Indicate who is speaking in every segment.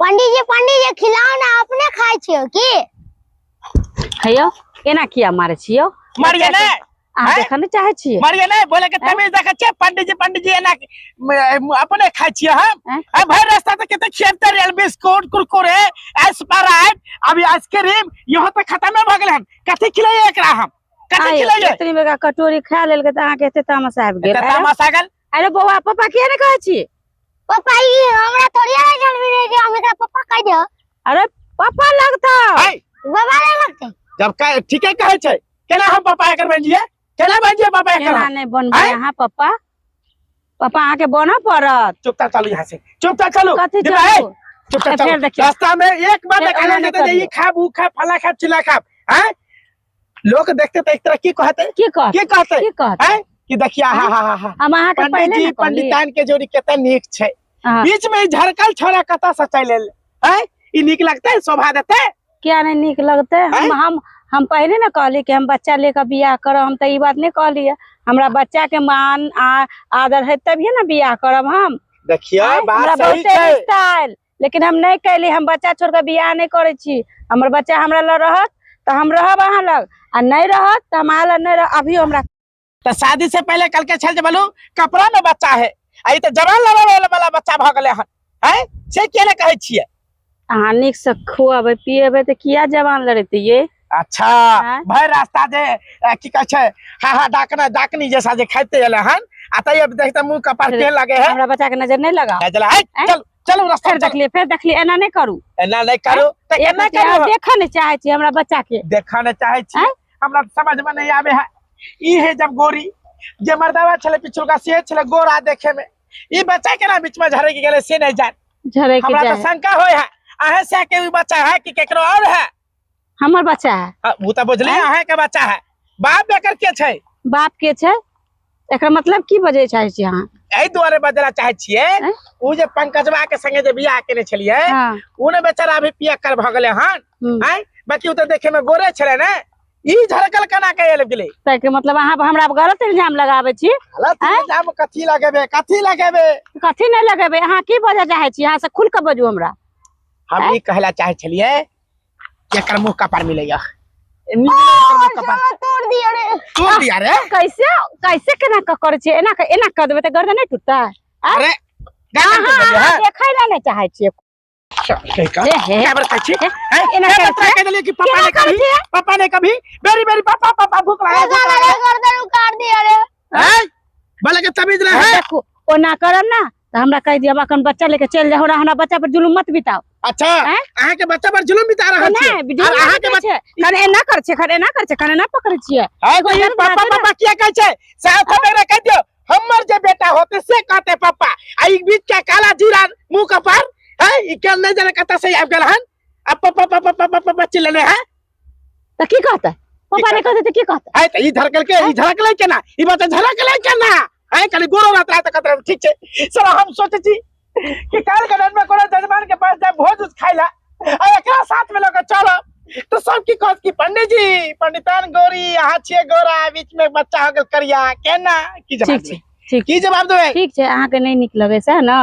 Speaker 1: पंडीजी पंडीजी खिलाओ ना, अपने खाइ छियो की?
Speaker 2: हेयौ, एना किया मारै छियौ?
Speaker 3: मारिए ने।
Speaker 2: अहाँ
Speaker 3: आँय?
Speaker 2: देखऽ नहि चाहै छियै?
Speaker 3: मारिए ने, बोले के तमीज देखै छियै। पंडीजी पंडीजी एना अपने खाइ छियै हम?
Speaker 2: आँय?
Speaker 3: आ भरि रास्ता तऽ कते खियबते रहल, बिस्कुट, कुरकुरे, स्प्राइट, अभी आइसक्रीम, इहो तऽ खतमे भऽ गेल हन। कथी खिलैयै एकरा हम? कथी
Speaker 2: आँय,
Speaker 3: खिलैयै?
Speaker 2: एतनी बड़का कटोरी खा लेलकै तऽ अहाँके एते तामस आबि गेल?
Speaker 3: एते तामस आ गेल।
Speaker 2: अरे बौआ, पापा किया नहि कहै छी?
Speaker 1: पापा, ई हमरा थोड़ी ना जानबी रे जे हम एकरा पापा कह दियो।
Speaker 2: अरे पापा लगता।
Speaker 3: आँय,
Speaker 1: बाबा नहीं लगते।
Speaker 3: जब ठीके कहै छै, केना हम पापा एकर बनि जियै? केना बनि जियै पापा एकर?
Speaker 2: केना
Speaker 3: हम?
Speaker 2: नहि बनबै?
Speaker 3: आँय?
Speaker 2: अहाँ पप्पा, पापा अहाँके बनऽ पड़त।
Speaker 3: चुपचाप चलू यहाँ से, चुपचाप चलू।
Speaker 2: कथी?
Speaker 3: दीपा, ए,
Speaker 2: चलू।
Speaker 3: चुपचाप
Speaker 2: ए, फेर
Speaker 3: चलू।
Speaker 2: देखियौ।
Speaker 3: रास्ता में एक बार
Speaker 2: फेर
Speaker 3: देखा
Speaker 2: ओना
Speaker 3: जेतै
Speaker 2: नहि
Speaker 3: जे ई
Speaker 2: करियौ।
Speaker 3: खाब, ऊ खाब, फला खाब, चिल्ला खाब। आँय, लोक देखते तऽ एक तरह की कहते?
Speaker 2: की कहत?
Speaker 3: की कहते?
Speaker 2: की कहत?
Speaker 3: आँय, कि देखिया, हा हा हा हा,
Speaker 2: हम अहाँके पहिले
Speaker 3: पंडित जी
Speaker 2: ने कहली।
Speaker 3: पंडिताइन के जोड़ी कते नीक छै।
Speaker 2: हाँ।
Speaker 3: बीच में ई झरकल छोरा कतऽ से चलि एलै? आँय, ई नीक लगतै? शोभा देतै?
Speaker 2: किया नहि नीक लगतै? हम
Speaker 3: आँय?
Speaker 2: हम पहिले ने कहली कि हम बच्चा लेकर बियाह करब। हम तऽ ई बात नहि कहलियै। हमरा बच्चा के मान आ आदर है तभिए ने बियाह करब हम।
Speaker 3: देखियौ,
Speaker 2: आँय?
Speaker 3: बात
Speaker 2: हमरा
Speaker 3: सही
Speaker 2: बहुते
Speaker 3: छै।
Speaker 2: रिश्ता आयल, लेकिन हम नहि कैली। हम बच्चा छोड़ कऽ बियाह नहि करै छी। हमर बच्चा हमरा लग रहत तऽ हम रहब अहाँ लग, आ नहि रहत तऽ हम अहाँ लग नहि रहब। अभियो हमरा
Speaker 3: तऽ शादी से पहले कल के छल जे बोलू कपड़ा में बच्चा है, आ ई तऽ जवान लड़ावे वाला बच्चा भऽ गेलै हन। आँय, से किया नहि कहै छियै?
Speaker 2: अहाँ नीक से खुआबै पिएबै तऽ किया जवान लड़ेतै ये?
Speaker 3: अच्छा।
Speaker 2: आँय?
Speaker 3: भरि रास्ता जे की कहै छै, हा हा डाकना डाकनी जैसा जे खाइते एलै हन, आ तैयो देखते मुंह कपार के लगे है।
Speaker 2: हमरा बच्चा के नजर नहि लगाओ।
Speaker 3: चल, आँय,
Speaker 2: आँय?
Speaker 3: चल, चलू रास्ता
Speaker 2: फेर
Speaker 3: चलू।
Speaker 2: देखलियै, फेर देखलियै, एना नहि करू।
Speaker 3: एना नहि करू तऽ
Speaker 2: एक
Speaker 3: केना
Speaker 2: रत्ती
Speaker 3: करू
Speaker 2: अहाँ
Speaker 3: हम?
Speaker 2: देखऽ नहि चाहै छी हमरा बच्चा के?
Speaker 3: देखऽ नहि चाहै छी।
Speaker 2: आँय?
Speaker 3: हमरा तऽ समझ में नहीं आवे है। ई है जब गोरी जे मर्दावा छले पिछुलका, से छले गोरा देखे में, ई बच्चा केना बीच में झरक गेलै से नहीं जान।
Speaker 2: झरक
Speaker 3: हमरा
Speaker 2: जाए
Speaker 3: तऽ शंका होय है, अहे से के ई बच्चा है कि केकरो और है?
Speaker 2: हमर बच्चा है।
Speaker 3: हाँ, वो तऽ बुझलियै।
Speaker 2: आँय?
Speaker 3: अहे के बच्चा है, बाप बेकर के छै?
Speaker 2: बाप के छै? एकर मतलब की बजै चाहै छी अहाँ?
Speaker 3: एहि दुआरे बजला चाहै छियै,
Speaker 2: आँय?
Speaker 3: उ जे पंकजवा के संगे जे बियाह केने छलियै, उ ने बेचारा अभी पियक्कर भऽ गेलै हन। आँय, बाकी उ तऽ देखे में गोरे छलै ने, ई झरकल केना के आबि गेलै?
Speaker 2: ताहिके मतलब अहाँ हमरा गलत इल्जाम लगाबै छी?
Speaker 3: गलत
Speaker 2: आँय?
Speaker 3: इल्जाम कथी लगेबै? कथी लगेबै?
Speaker 2: कथी नहि लगेबै? अहाँ की बजऽ चाहै छी? अहाँ से खुल कऽ बजू हमरा।
Speaker 3: हम
Speaker 2: आँय?
Speaker 3: ई कहला चाहै छलियै कि एकर मुंह कपार मिलैया, मिलैया एकर मुंह कपार।
Speaker 1: साला तोड़ दिया रे।
Speaker 3: तोड़ दिया रे।
Speaker 2: कैसे कैसे केना कऽ करै छियै? एना कऽ, एना कऽ देबै तऽ गर्दन नहि टूटतै?
Speaker 3: अरे गर्दन
Speaker 2: अहाँ
Speaker 3: टूटि गेलै।
Speaker 2: अहाँ देखै लए नहि चाहै छियै।
Speaker 3: कहि कऽ
Speaker 2: हे, हे,
Speaker 3: क्या बार कहै छी?
Speaker 2: हे,
Speaker 3: हैं?
Speaker 2: एना
Speaker 3: क्या
Speaker 2: करै
Speaker 3: बार तोरा
Speaker 2: छियै?
Speaker 3: कहि देलियै कि पापा
Speaker 2: केना
Speaker 3: ने
Speaker 2: करै
Speaker 3: कभी
Speaker 2: छियै?
Speaker 3: पापा ने कभी बेरी बेरी पापा पापा भूख लागल, भूख
Speaker 1: साला
Speaker 3: लागल।
Speaker 1: रे, गर्दन उखाड़ दिया रे।
Speaker 3: हैं? बोले के तमीज रहे।
Speaker 2: हे, देखू, ओना करब ना तऽ हमरा कहि दिअ, अपन बच्चा लेके चलि जाउ। हमरा हमरा बच्चा पर जुलुम मत बिताउ।
Speaker 3: अच्छा।
Speaker 2: हैं?
Speaker 3: अहाँ के बच्चा पर जुलुम बिता रहल छियै?
Speaker 2: नहि,
Speaker 3: और
Speaker 2: जुलुम
Speaker 3: अहाँ के
Speaker 2: नहि छै। खन एना कर छै, खन एना कर छै, खन एना पकड़ै छियै।
Speaker 3: है तो ये
Speaker 2: एगो
Speaker 3: पापा
Speaker 2: बात है।
Speaker 3: पापा किया कहै छै? साफ एकरा कहि दियौ, हमर जे बेटा होते से कहते पापा, आ ई बीच के काला जीरा मुंह कपार है, ई के नहि जाने कतऽ से आबि गेल हन, आ पापा पापा पापा पापा चिल्लेले है।
Speaker 2: तऽ की कहतै? पापा नहि कहतै तऽ की कहतै?
Speaker 3: है तऽ ई झरकल के, ई झरकलै केना? ई बच्चा झरकलै केना है? खाली गोरो रात रात कतरा ठीक छै सर। हम सोचै छी कि काल्हि के दिन में कोनो जजमान के पास जाय भोज उज खाइ ला, आ एकरा साथ में लऽ के चलब तऽ सब की कहत कि पंडित जी पंडितान गोरी, अहाँ छियै गोरा, बीच में बच्चा हो गेल करिया, केना की जवाब
Speaker 2: ठीक छै
Speaker 3: देबै?
Speaker 2: ठीक।
Speaker 3: की जवाब देबै?
Speaker 2: ठीक छै, अहाँके नहि नीक लगै सएह ने?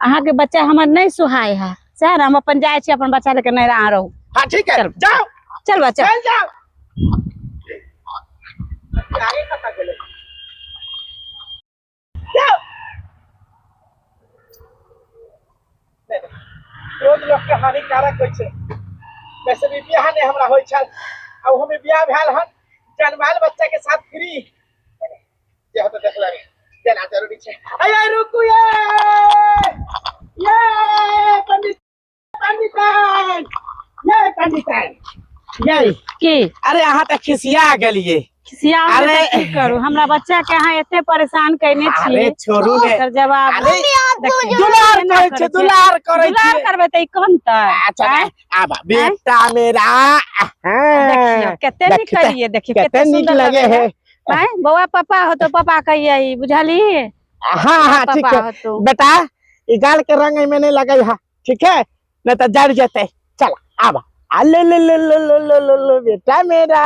Speaker 2: अहाँके बच्चा हमर नहि सोहाय है सएह ने? हम अपन जाइ छी अपन बच्चा लेके नैहरा, अहाँ रहू।
Speaker 3: हाँ ठीक है।
Speaker 2: चल।
Speaker 3: जाओ।
Speaker 2: चल बच्चा।
Speaker 3: चल जाओ। आगे कतऽ गेलै? जाओ। नहि, नहि। क्रोध लोक के हानिकारक होइ छै। वैसे भी बियाह नहि हमरा होइ छल, आ ओहो में बियाह भेल हन जनमायल बच्चा के साथ फ्री जे होतै देख लेबै, जेना जरूरी छै। अरे रुकू, ये ये पंडित पंडिताइन, ये पंडिताइन, ये।
Speaker 2: की?
Speaker 3: अरे अहाँ तऽ खिसिया गेलियै।
Speaker 2: खिसिया?
Speaker 3: अरे।
Speaker 2: की करू, हमरा बच्चा के अहाँ एते परेशान कयने छी।
Speaker 3: अरे छोड़ू ने।
Speaker 2: एकर जवाब
Speaker 3: अरे
Speaker 2: देखियौ,
Speaker 3: दुलार
Speaker 2: एना
Speaker 3: करै
Speaker 2: करै
Speaker 3: छै,
Speaker 2: छै।
Speaker 3: दुलार करै
Speaker 2: दुलार
Speaker 3: छै।
Speaker 2: करबै तऽ ई कनतै?
Speaker 3: अच्छा।
Speaker 2: आँय?
Speaker 3: आब बेटा मेरा,
Speaker 2: देखियौ
Speaker 3: हाँ।
Speaker 2: कते नीक
Speaker 3: देखियौ तऽ
Speaker 2: करियै, देखियौ
Speaker 3: कते
Speaker 2: कते
Speaker 3: नीक
Speaker 2: सुन्दर
Speaker 3: लगे
Speaker 2: लगे
Speaker 3: है।
Speaker 2: है। आँय बौआ, पापा होतो, पापा कहियै ई, बुझलियै?
Speaker 3: हाँ हाँ, ठीक
Speaker 2: पापा
Speaker 3: है।
Speaker 2: होतो।
Speaker 3: बेटा, ई गाल के रंग एहिमे नहि लगे है, ठीक है? नहीं तो जड़ जेतै। चल आब, आ ले ले ले ले ले ले ले ले बेटा मेरा।